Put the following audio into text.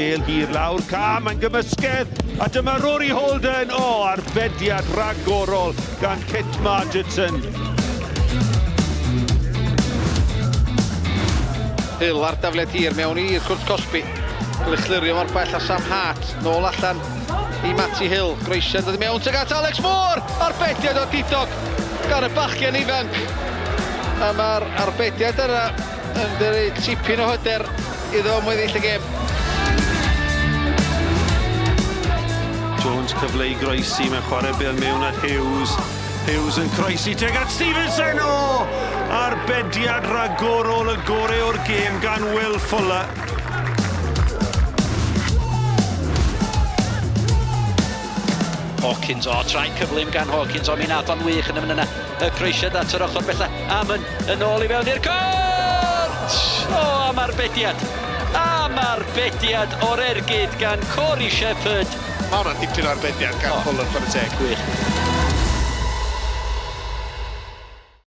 bel hir lawr cam, mae'n gymysgedd, a dyma Rory Holden, o, oh, arbediad ragorol gan Kit Margetson. Hill ar dafliad hir mewn i'r cwrt cosbi. Cael ei chlirio mor bell a Sam Hart. Nôl allan i Matty Hill. Groesiad dod i mewn tuag at Alex Moore! Arbediad o didog gan y bachgen ifanc. A mae'r arbediad yna yn dyrru tipyn o hyder iddo am weddill y gêm. Jones cyfle i groesi, mae'n chwarae bel mewn at Hughes. Hughes yn croesi tuag at Stevenson! O! Arbediad ragorol y gore o'r gêm gan Will Fuller. Hawkins, o, trai cyflym gan Hawkins, o, mi nath o'n wych yn y yna. Y croesiad at yr ochr bella, a ma'n yn ôl i fewn i'r cwrt! O, am arbediad! Am arbediad o'r ergyd gan Corey Shepherd. Mae hwnna'n dipyn o arbediad gan Fuller, chwarae teg. Gwych.